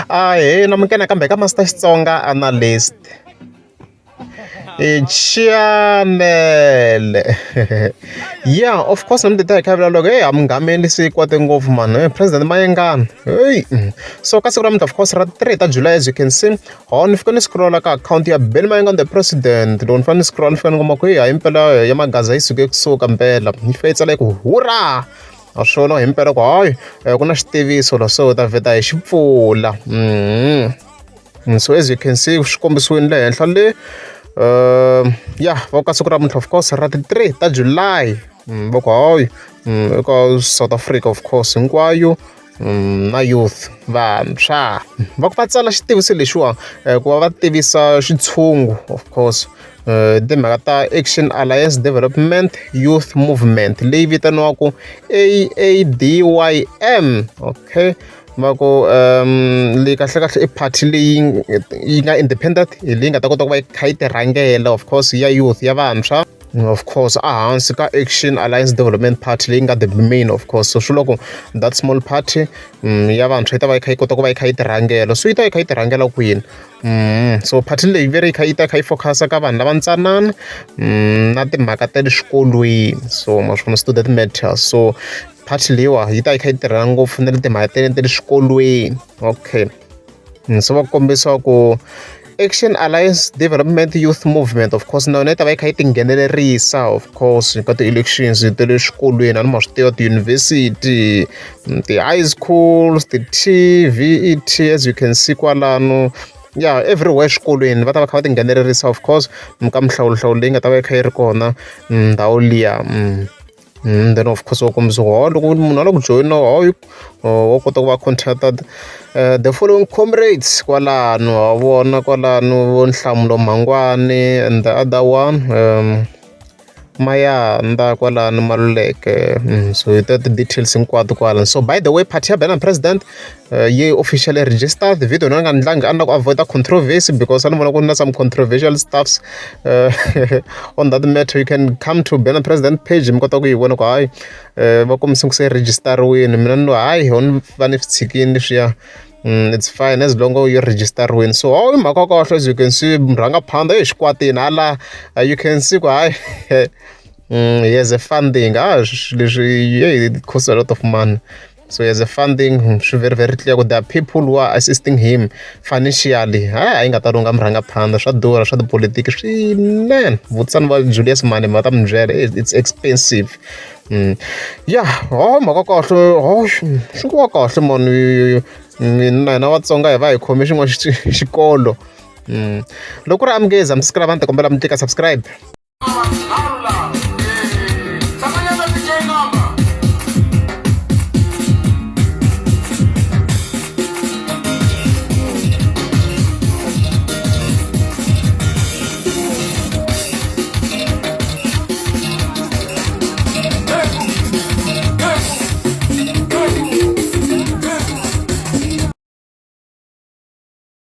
Ahee, namukela nakambe ka Master Xitsonga Analyst channel. Yeah, of course na mi tita hi kha hi vulavula loko hey a munghameli se yi kwate ngopfu mani President Mayengani hey. So ka siku ra namuntlha, of course, ra 3 ta July, as you can see ho ni fika ni scrolla ka akhawunti ya Benny Mayengani the President. Loko ni fane ni scroll, ni fika ni kuma ku hey, hayi mpela ya magaza yi suke kusuka mpela, yi fika yi tsala yi ku hurra. Naswona hi mpela ku hayi ku na xitiviso la, so hi ta vheta hi xi pfula. So as you can see, swi kombisiwini le henhla le, ya va ka siku ra namuntlha, of course, ra ti 3 ta July, va ku hayi eka South Africa, of course, hinkwayo na youth, vantshwa, va ku va tsala xitiviso lexiwa ku va va tivisa xitshungu, of course, timhaka ta Action Alliance Development Youth Movement leyi vitaniwaku AADYM. Okay, va ku leyi kahle kahle i party leyi yi nga independent, leyi nga ta kota ku va yi kha yi tirhangela, of course, ya youth, ya vantshwa, of course, ehansi ka Action Alliance Development Party leyi nga the main, of course. So swi loko that small party ya vantshwa yi ta va yi kha yi kota ku va yi kha yi tirhangela. So yi ta yi kha yi tirhangela kwini? So party leyi ve ri yi kha yi ta kha yi focus ka vanhu lava ntsanana na timhaka ta le swikolweni. So ma swi vona, student matters. So party leyiwa yi ta yi kha yi tirhela ngopfu na le timhaka ta le swikolweni. Okay, so va kombisa ku Action Alliance Development Youth Movement, of course, na yona yi ta va yi kha yi tinghenelerisa, of course, ka ti-elections ta le swikolweni. A ni ma swi tiva, ti-university, ti-high schools, ti-TVET, as you can see kwalano, ya everywhere swikolweni va ta va kha va tinghenelerisa, of course, ka mihlawulohlawulo leyi nga ta va yi kha yi ri kona ndhawu liya. Then of course wa kombisa ku ho loko munhu a lava ku joyina, hayi, wa kota ku va contacted the following comrades kwalano. Ha vona kwalano vo Nhlamulo Mangwani and the other one, Mayanda kwalano Maluleke. So hi ta ti-details hinkwato kwalano. So by the way, party ya Benny President yi officially registered. Video ni nga ndlangi a ni lava ku avoid controversy because a ni vona ku ri na some controversial stuffs on that matter. You can come to Benny President page, mi kota ku yi vona ku hayi va kombisa ku se register-iwini. Mina ni hayi ho ni va ni swi tshikini leswiya. It's fine as long as you register-iwini. So hayi, mhaka kahle, as you can see, murhangaphandha exikwatini hala, you can see ku hayi he has a funding. Ah, leswi, yeah, it costs a lot of money. So he has a funding, swi very very clear ku there are people who are assisting him financially. Hayi, a yi nga ta lunga murhangaphandha, swa durha swa tipolitiki swinene. Vutisani va Julius Malema, va ta mi byela, it's expensive. Yeah, ho mhaka kahle, ho swi ku va kahle mani. Mina hina Vatsonga hi va hi khome xin'wana xikolo. Loko ku ri amukeza mi subscribe, a ni ta kombela mi tlika subscribe.